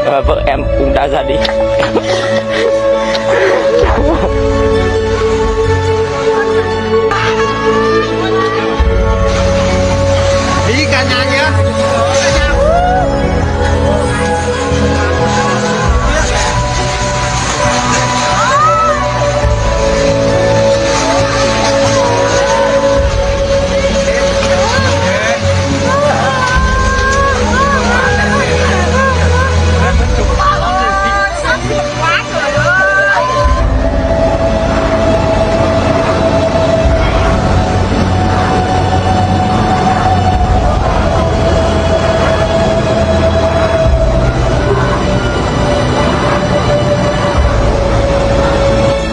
Vợ em cũng đã ra đi.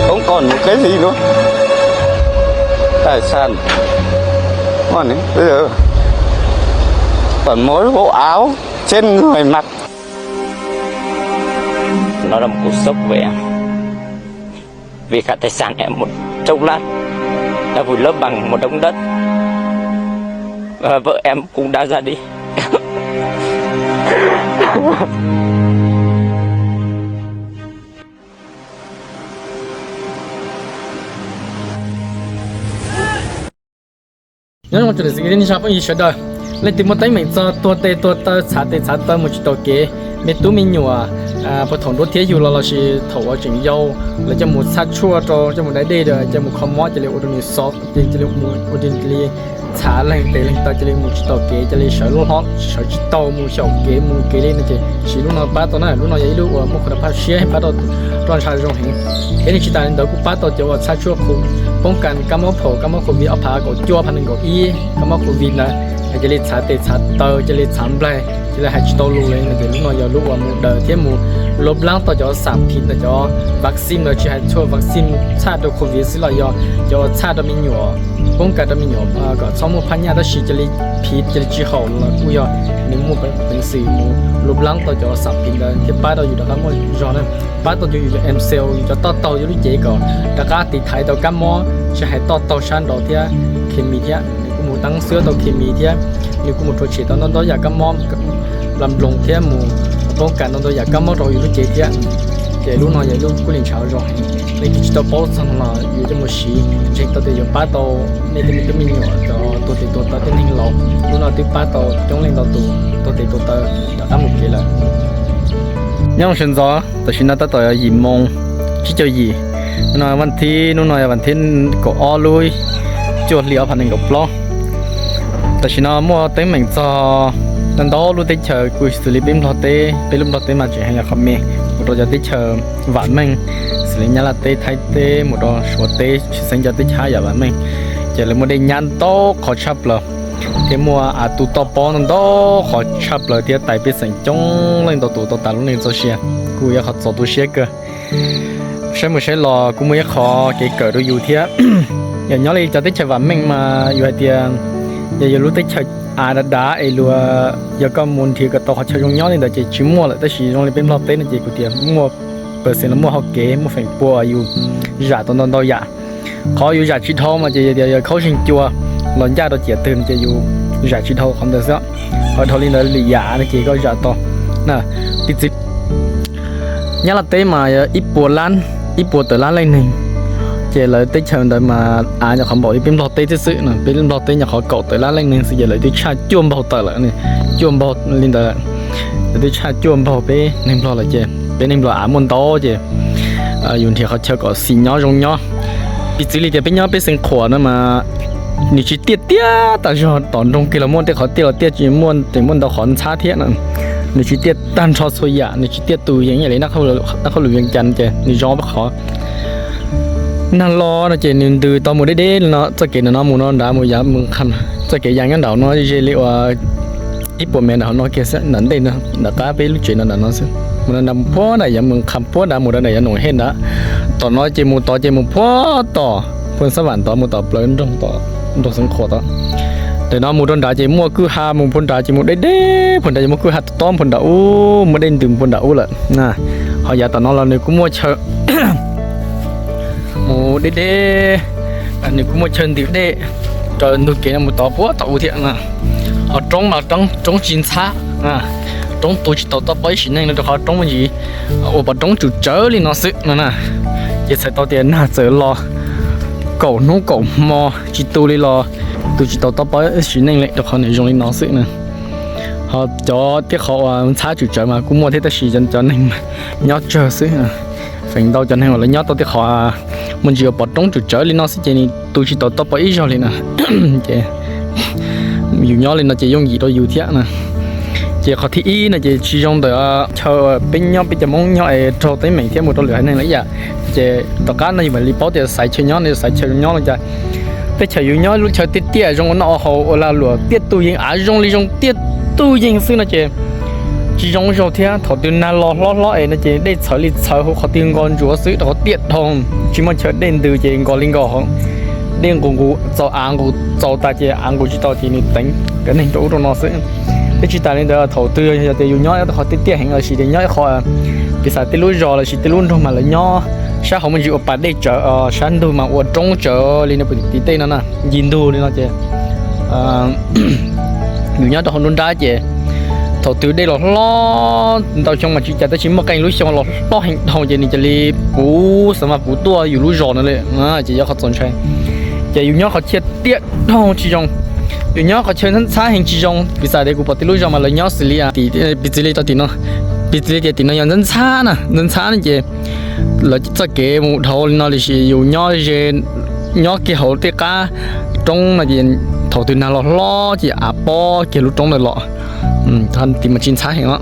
Không còn một cái gì nữa. Tài sản. Còn bây giờ toàn mỗi bộ áo trên người mặc. Nó là một cú sốc với em. Vì cả tài sản em một chốc lát đã vùi lấp bằng một đống đất. Và vợ em cũng đã ra đi. Nyob zoo tsoom niam txiv kwv tij neej tsa phooj ywg sawv daws, leej twg muaj teeb meem txog tuag tes tuag taw, txhav tes txhav taw, mus tsis taus kev, me tub me nyuam, puag thaum nruab thiab yug los lossis thaum uas tseem yau, lawv coj mus txhaj tshuaj rau, coj mus dai dej, coj mus kho mob, cia li ua rau nws xov, cia li ua rau nws cia li txhav leeg tes leeg taw, cia li mus tsis taus kev, cia li sawv lub hlob sawv tsis tau, mus xyaum kev mus kev li no ces siv lub no pab tau na. Lub no yog ib lub uas muaj kuv rau phaj siab, pab tau roj ntsha zoo heev. Thiab nws tsis tas li ntawd kuj pab tau cov uas txhaj tshuaj khu poob kas kab mob phaum, kab mob covid ob phav kaum cuaj, ob phav nees nkaum ib, kab mob covid ntawd, cia li txhav tes txhav taw, cia li txhav nplaig, cia li hais tsis tau lus li no ces lub no yog lub uas mus daws thiab mus luv nplaab tau cov xam phiv ntawd, cov vaccine los tsis hais tshuaj vaccine txhaj rau covid xwb los yog cov uas txhaj rau me nyuam, poob kas rau me nyuam kom txhob muaj phaj nyaj tab sis cia li phiv cia li tsis haum los kuj yog nws muaj peev xwm mus luv nplaab tau cov xam phiv ntawd thiab pab rau yus rov qab muaj zog na. Pab tau yus, yus cov em cell, yus cov toj taug yus lub cev kom rov qab tiv thaiv tau kab mob, tsis hais toj taug sab nraud thiab khes mis thiab. Nws kuj mus teeb xwab tau khes mis thiab nws kuj mus rhuav tshem tau ntau ntau yam kab mob, nplas nploos thiab mus poob kas ntau ntau yam kab mob rau yus lub cev thiab. Ces lub no yog ib lub kuj li ntshav zoo heev. Leej twg tsis tau paub txog no los yuav coj mus siv, ntseeg tau tias yuav pab tau nej tej me tub me nyuam cov tuag tes tuag taw, tej neeg laus. Lub no twb pab tau coob leej ntau tus tuag tes tuag taw rov qab mus kev lawm. Nyob zoo sawv ntxov, tam sim no tab tom yim moo tsib caug yim. Hnub no vaj thib, hnub no yog vaj thib kaum ob lub cuaj hli ob phav nees nkaum plaub. Tam sim no muaj teeb meem txog ntau ntau lub teb chaws, kuj xws li peb Nplog teb, peb lub Nplog teb mas tseem hais yog qhov me, mus rau cov teb chaws vam meej, xws li Nyab Laj teb, Thaib teb, mus rau Suav teb, tshwj xeeb cov teb chaws yam vam meej, ces lawv muaj dej nyab ntau qhov tshaj plaws, thiab muaj av tu toj pob ntau ntau qhov tshaj plaws thiab tais pej xeem coob leej ntau tus tau tas lub neej txoj sia, kuj yog qhov txaus tu siab kawg. Saib mus saib los kuj muaj ib qho kev kawm rau yus thiab. Yog nyob li cov teb chaws vam meej mas yus hais tias yog yus lub teb chaws av dav dav es luag, yog koj mus nrhiav kom tau qhov chaw zoo nyob li ntawd ces tsis muaj lawm, tab sis zoo li peb Nplog teb no ces kuv tias muaj, pawg xeem los muaj hau kev, muaj feem pua yus zam tau ntau ntau yam. Qhov yus zam tsis dhau mas ces yog tias yog khaub zeeg cua los ncaj rau ciam twg no ces yus zam tsis dhau qhov ntawd xwb. Qhov dhau li ntawd lwm yam no ces koj zam tau na. Piv txwv Nyab Laj teb mas ib puas lab, ib puas tawm lab leej neeg, ces lawv teb chaws ntawd mas av nyuam qhuav npaum li peb Nplog teb xwb xwb no. Peb Nplog teb nyuam qhuav kaum tawm lab leej neeg xwb ces lawv twb tshaj cuaj npaug tawm lawm, cuaj npaug li ntawd. Lawv twb tshaj cuaj npaug peb neeg Nplog lawm ces peb neeg Nplog av muaj ntau ces yus nrhiav qhov chaw kom xis nyob zoo nyob. Piv txwv li tias peb nyob peb xeev Qhuam no mas nws tsis tiaj tiaj tas zog, tom nroog kiag los muaj tej qhov tiaj los tiaj, tsis muaj, tseem muaj ntau qhov ntxhab thiab no. Nws tsis tiaj tag nrho txhua yam, nws tsis tiaj tus yees ib yam li Naj Qhauj Lwm Vias Cas no ces nws zoo qhov nag los no ces nws ntws tau mus deb deb li no, txoj kev ntawm no mus no nrad mus yav Moos Kham, txoj kev ya nyob nraum no ze li uas ib puas mev nram hauv no kiag xwb, nram ntej no nram qab peb lub tsev no nram no xwb. Mus nram puag nram yav Moos Kham puag nrad mus rau nram yav Noom Hej nrad. Tom no ces mus tod ces mus puag tom Phoos Xab Vam tod mus tom plawv nroog, nroog Xeev Khuam tod. Ntawm no mus rau nrad ces muaj kwj ha, mus puag nrad ces mus deb deb puag nrad ces muaj kwj ha tob tob puag nrad ub, muaj dej ntws puag nrad ub lawm na. Ho yav tom no los nws kuj muaj chaw mus deb deb, nws kuj muaj chaw ntws dej raws ntug kev no mus tod puag tom ub thiab na. Ho roob mas roob tsis ntxhab, roob tu tsis tau toj pob ib sim neej li rau qhov roob me ntsis ua pov roob tsum tsawv li no xwb no na. Ces txhais tau tias nag txawm los kaum hnub kaum hmo tsis tu li los tu tsis tau toj pob ib sim neej li rau qhov nws zoo li no xwb na. Ho cov tej qhov uas ntxhab tsum tsawv mas kuj muaj thiab tab sis cov neeg nyob tsawg xwb. Feem ntau cov neeg uas lawv nyob tau tej qhov muaj ntsis uas pov roob tsum tsawv li no xwb ces nws tu tsis tau toj pob ib zaug li na. Ces yus nyob li no ces yooj yim rau yus thiab na. Ces qhov thib ib no ces tsis zoo ntawm chaw peb nyob, peb cov Hmoob nyob es raug teeb meem thiab mus rau lwm haiv neeg lawm ib yam. Ces tom qab no yus mam li paub tias xaiv chaw nyob no xaiv chaw nyob no cas. Teb chaws yus nyob lub chaw tiaj tiaj zoo ua noj ua haus ua lag luam tiaj tus yees av zoo li zoo tiaj tus yees xwb no ces tsis zoo zaug thiab. Thaum twg nag los hlob hlob es no ces dej txhawv li txhawv hauv qhov twg nqos ntsuav xwb rau qhov tiaj dhau, tsis muaj chaw dej ntws ces nqos li nqos hauv. Dej nqus nqus txaus av nqus txaus tas ces av nqus tsis tau ces nws teev cov neeg rau ub rau no xwb. Thiab tsis tas li ntawd thaum twg yog tias yus nyob qhov tiaj tiaj heev lossis tias nyob ib qho piv xam tej lub zos lossis tej lub nroog mas lawv nyob sab hauv muaj ntsis ua pas dej tsawv, sab ntug mas ua roob tsawv li no puv tim tej no na, ncig ntug li no ces yus nyob rau hauv nruab nrab ces thaum twg dej los hlob ntau xyoo mas tsis cas tab sis muaj qee lub xyoo los hlob heev dhau ces nws cia li puv xav mas puv tuaj yus lub zos no li, ces yog qhov txaus ntshai. Ces yus nyob qhov chaw tiaj dhau tsis zoo, yus nyob qhov chaw ntxhab ntxhab heev tsis zoo. Piv xam tias kuv pom tej lub zos mas lawv nyob xws li piv txwv li rau tim no, piv txwv li tias tim no yog ntxhab ntxhab na, ntxhab ntxhab no ces lawv txoj kev mus dhau li no lossis yus nyob ze, nyob kiag hauv tej qab roob no ces thaum twg nag los hlob ces av pob kiag lub roob ntawd los. Tim mas tsis ntxhab heev os,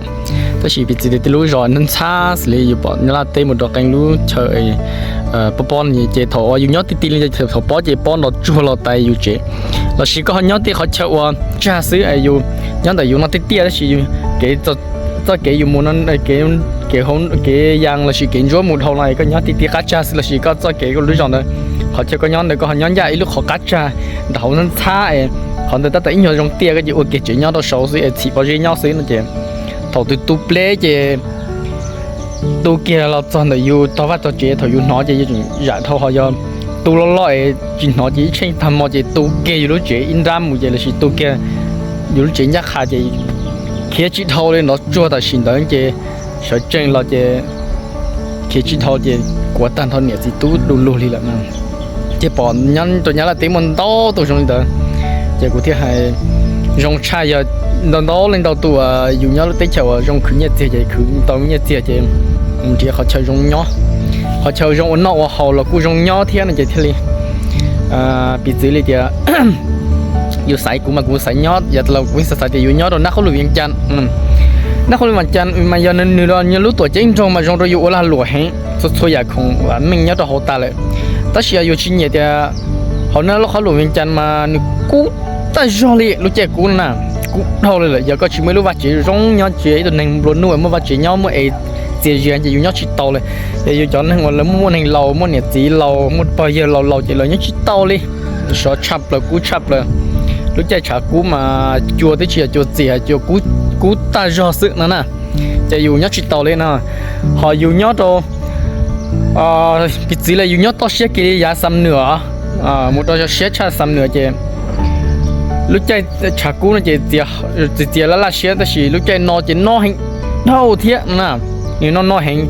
tab sis piv txwv tias tej lub zos ntxhab ntxhab xws li yus pom Nyab Laj teb mus rau qee lub chaw pob pob no ces thaum uas yus nyob ti ti li ces thaum pob ces pob nrov tsuag los tais yus tsev. Lossis koj ho nyob tej qhov chaw uas tsag xwb, yus nyob ntawm yus no tiaj tiaj tab sis kev, txoj kev yus mus no, kev, kev yaa lossis kev ntsuab mus dhau no es koj nyob ti ti qab tsag xwb lossis koj txoj kev koj lub zos ntawd, qhov chaw koj nyob ntawd koj ho nyob ncaj ib lub qhov qab tsag nram hauv ntxhab ntxhab es qhov ntawd tab tom ib nyuag zoo tiaj koj ces ua kiag tsev nyob rau saud xwb es txhim pob zeb nyob xwb no ces thaum twg tu pleb ces tu kiag los txog ntawm yus tog vaj tog tsev thaum yus hnov ces yus tseem zam dhau, ho yog tu loj loj es tsis hnov ces ib tsheej tag hmo ces tu kiag yus lub tsev ib nrab mus ces lossis tu kiag yus lub tsev ncaj qha ces khiav tsis dhau li, nrov tsuag tam sim ntawd ces sawv tsees los ces khiav tsis dhau ces kuav tag nrho niam txiv tub du lug li lawm na. Ces pom nyob rau Nyab Laj teb muaj ntau tus zoo li ntawd, ces kuv thiaj hais zoo tshaj yog ntau ntau leej ntau tus uas yus nyob lub teb chaws uas zoo khwv nyiaj txiag ces khwv tau nyiaj txiag ces mus nrhiav qhov chaw zoo nyob, qhov chaw zoo ua noj ua haus los kuj zoo nyob thiab no ces thiaj li piv txwv li tias yus xaiv kuv mas kuv xaiv nyob yav tas los kuv xav xaiv tias yus nyob rau Nab Qhob Lwm Vias Cas. Nab Qhob Lwm Vias Cas mas yog nws los nws lub tuam ceeb nroog mas zoo rau yus ua lag luam heev, txhua txhua yam khoom meej nyob rau hauv tas lawm. Tab sis yog yus tsis nyiam tias hauv Nab Qhob Lwm Vias Cas mas nws kub tag zog li lub caij kub na, kub dhau li lawm. Yog koj tsis muaj ib lub vaj tsev zoo nyob, tsis yog ib tug neeg nplua nuj muaj vaj tsev nyob muaj es txias zias ces yus nyob tsis tau li. Yog yus cov neeg uas lawv muaj muaj neeg laus, muaj niam txiv laus, muaj pog yawg laus laus ces lawv nyob tsis tau li. Sov tshaj plaws, kub tshaj plaws. Lub caij tshav kub mas cua twb tsis yog cua txias, cua kub tag zog xwb no na, ces yus nyob tsis tau li no. Ho yus nyob rau, piv txwv li yus nyob toj siab kiag li yav Xam Nwm, mus rau siab tshaj Xam Nwm ces lub caij tshav kub no ces txias txias laj laj siab tab sis lub caij no ces no heev dhau thiab na. Nws no no heev,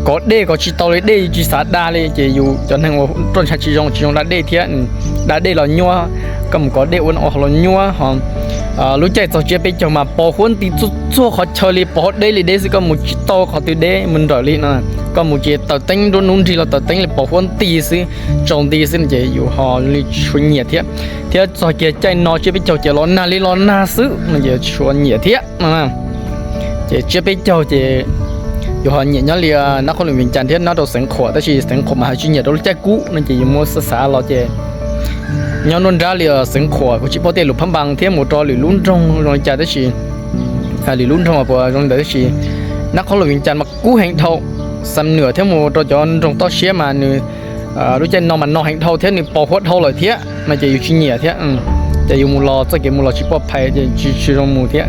kov dej kov tsis tau li, dej tsis xav da li ces yus cov neeg uas roj ntsha tsis zoo, tsis zoo da dej thiab, da dej los nyuaj, koj mus kov dej ua noj ua haus los nyuaj. Ho lub caij txog tsiab peb caug mas pos huab nti txhua txhua qhov chaw li, pos huab deb li deb xwb, koj mus tsis tau qhov twg deb mus nrawm li no. Koj mus ces taws teeb nruab hnub nrig los taws teeb li pos huab nti xwb, tsaus nti xwb no ces yus ho li tsis tshua nyiam thiab. Thiab txog kiag caij no tsiab peb caug ces los nag li los nag xwb no ces tsis tshua nyiam thiab no. Ces tsiab peb caug ces yus ho nyiam nyob li Nab Qhob Lwm Vias Cas thiab nyob rau Xeev Khuam, tab sis Xeev Khuam mas hais tsis nyiam rau lub caij kub no ces yus muab xav xav los ces nyob nruab nrab li Xeev Khuam kuv tsis paub tej lus phab npas thiab mus rau lwm lub nroog zoo li cas tab sis lwm lub nroog puas zoo li ntawd tab sis Nab Qhob Lwm Vias Cas mas kub heev dhau. Xam Nwm thiab mus rau cov nroog toj siab mas nws lub caij no mas no heev dhau thiab nws pos huab dhau lawm thiab no ces yus tsis nyiam thiab. Ces yus mus los txoj kev mus los tsis poj phai ces tsis zoo mus thiab.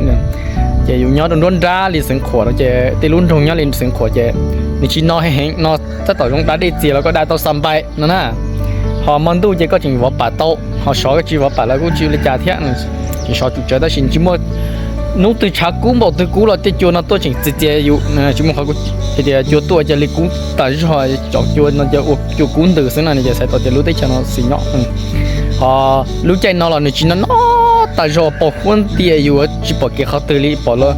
Ces yus nyob rau nruab nrab li Xeev Khuam no ces tej lub nroog nyob li Xeev Khuam ces nws tsis no heev heev no, tab tom zoo da dej txias los koj da tau xa npai no na. Ho hmo ntuj ces koj tseem vov pam tau, ho sov koj tsis vov pam los kuj tsis ua li cas thiab. Tseem sov tsum tsawv tab sis tsis muaj hnub twg tshav kub npaum twg kub los tej cua no tuaj tseem txias txias yus, tsis muaj qhov hais tias cua tuaj cia li kub tas zog, cov cua no ces ua cua kub ntws xwb na, nws ces xaiv tau tias lub teb chaws no xis nyob. Ho lub caij no los nws tsis no no tas zog, pos huab ntias yus tsis pom kev qhov twg li, pom los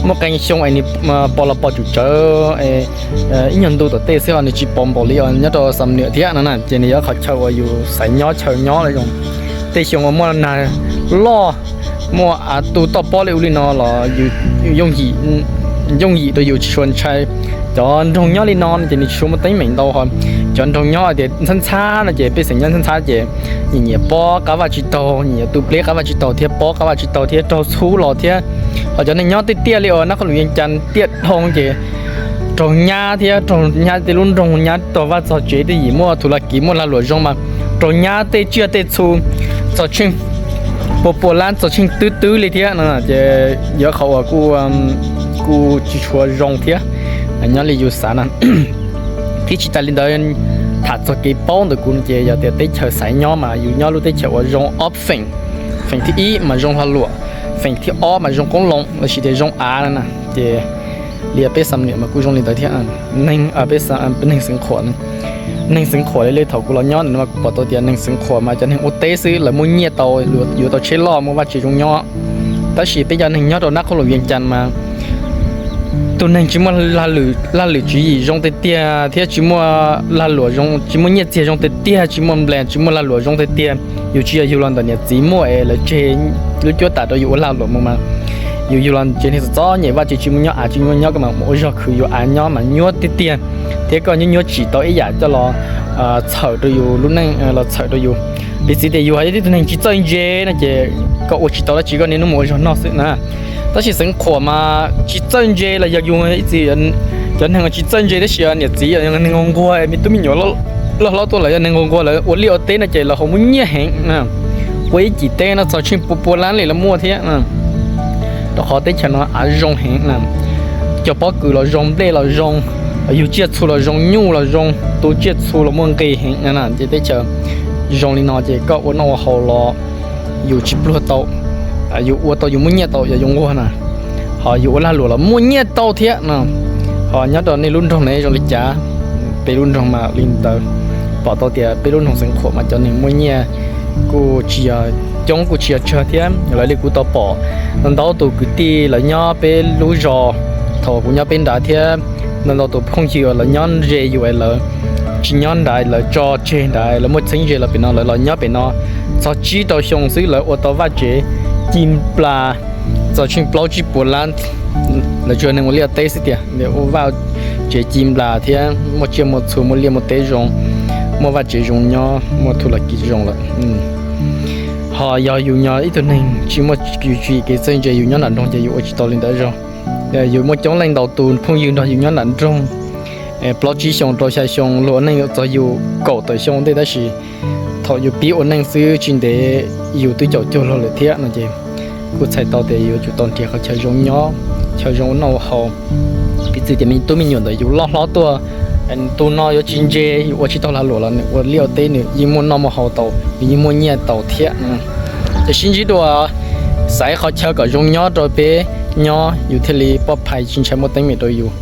muaj qee xyoo es nws pos los pos tsum tsawv ib nyuag ntu tom tej xwb, ho nws tsis pos npaum li os nyob rau Xam Nuam thiab no na, ces nws yog qhov chaw uas yus xaiv nyob chaw nyob lawm zoo. Tej xyoo uas muaj nag loj, muaj av tu toj pob li ub li no los yus yooj yim rau yus tsis tshua ntshai. Cov nroog nyob li no ces nws tsis tshua muaj teeb meem ntau, ho cov nroog nyob tias ntxhab ntxhab no ces pej xeem nyob ntxhab ntxhab ces nyiam nyiam pob qab vaj tsis taug, nyiam nyiam tu pleb qab vaj tsis taug thiab pob qab vaj tsis taug thiab raug txhub los thiab. Ho cov neeg nyob tiaj tiaj li uas Nab Qhoos Lwm Yees Cas tiaj dhau ces raug nyab thiab raug nyab tej lub nroog, nyab tog vaj txog tsev, twb yim muaj thum la kiv muaj lag luam zoo mas raug nyab tej tsiaj tej txhu txog tsheej pua pua lab, txog tsheej twb twb li thiab no ces yog qhov uas kuj tsis tshua zoo thiab, nyob li yus xav na. Thiab tsis tas li ntawd, tham txog kev paub ntawm kuv ces yog tias teb chaws xaiv nyob mas yus nyob lub teb chaws uas zoo ob feem. Feem thib ib mas zoo lag luam, feem thib ob mas zoo qoob loo lossis tias zoo av na. Ces li peb Xam Nuam mas kuj zoo li ntawd thiab. Neeg, peb neeg Xeev Khuam, neeg Xeev Khuam li thaum kuv los nyob ntawm no kuv pom tau tias neeg Xeev Khuam mas cov neeg ua teb xwb, lawv muaj nyiaj tau, yuav tau tsheb loj, muaj vaj tsev zoo nyob. Tab sis peb cov neeg nyob rau Nab Qhoos Lwm Yees Cas mas tus neeg tsis muaj lag lwm tswv yim zoo tiag tiag thiab tsis muaj lag luam zoo, tsis muaj nyiaj txiag zoo tiag tiag, tsis muaj nplas, tsis muaj lag luam zoo tiag tiag. Yus tsis yog yug los ntawm niam txiv muaj es lawv tseg lub cuab tam rau yus ua lag luam mus mas yus yug los tsev neeg txom txom nyem, vaj tsev tsis muaj nyob, av tsis muaj nyob, koj mam mus ua zog khwv yus av nyob mas nyuaj tiag tiag. Thiab koj nyuaj nyuaj tsim tau ib yam coj los txhawm rau yus lub neej, los txhawm rau yus. Piv txwv tias yus hais tib tug neeg tsis txawj ntse no ces koj ua tsis tau dab tsi, koj niaj hnub mus ua zog noj xwb na. Tab sis Xeev Khuam mas tsis txawj ntse los yog yus ib txwm cov neeg tsis txawj ntse tab sis niam txiv yog neeg nquag nquag, me tub me nyuam loj hlob tuaj lawv yog neeg nquag nquag, lawv ua liaj ua teb no ces lawv ho muaj nyiaj heev. Ua ib cim teb no txog tsheej pua pua lab li lawv muaj thiab. Rau qhov teb chaws no av zoo heev na, cog pob kws los zoo, nplej los zoo, yug tsiaj txhu los zoo, nyuj los zoo, tu tsiaj txhu los muaj nqis heev na. Ces teb chaws zoo li no ces koj ua noj ua haus los yus tsis pluag tau, yus ua tau yus muaj nyiaj tau, yog yus nquag na, ho yus ua lag luam los muaj nyiaj tau thiab no. Ho nyob rau nej lub nroog ne zoo li cas? Peb lub nroog mas li ntawd, pom tau tias peb lub nroog Xeev Khuam mas cov neeg muaj nyiaj kuj tsis yog coob kuj tsis yog tsawg thiab. Lawv li kuv tau pom ntau ntau tus kwv tij lawv nyob peb lub zos thaum kuv nyob peb nrad thiab ntau ntau tus phooj ywg lawv nyob ze yus es lawv tsis nyob nrad, lawv tso tseg nrad, lawv muaj txheeb ze los pem no, lawv los nyob pem no txog tsib rau xyoo xwb lawv ua tau vaj tsev ci nplas txog tsheej plaub tsib puas lab. Lawv tsuas neeg ua liaj teb xwb tiag, ua vaj tsev ci nplas thiab muaj tsiaj muaj txhu, muaj liaj muaj teb zoo, muaj vaj tsev zoo nyob, muaj thum la kiv zoo lawm. Ho yog yus nyob ib tug neeg tsis muaj yus tswv yim kev txawj ntse, yus nyob nram nroog ces yus ua tsis tau li ntawd zog. Yus muaj coob leej ntau tus phooj ywg nrog yus nyob nram nroog, plaub tsib xyoo rau xya xyoo, luag ua neej txog yus kaum tawm xyoo ntej, tab sis thaum yus pib ua neej xwb tsis ntev yus twb caum cuag luag lawm thiab no ces kuj txhais tau tias yuav tsum tau nrhiav qhov chaw zoo nyob, chaw zoo ua noj ua haus. Piv txwv tias me tub me nyuam ntawm yus loj hlob tuaj, tus no yuav tsis ntse, yus ua tsis tau lag luam los nws ua liaj ua teb nws yeej muaj noj muaj haus tau, nws yeej muaj nyiaj tau thiab. Ces sib ntsib dua, xaiv qhov chaw kom zoo nyob rau peb nyob yus thiaj li poj phai tsis ntshai muaj teeb meem rau yus.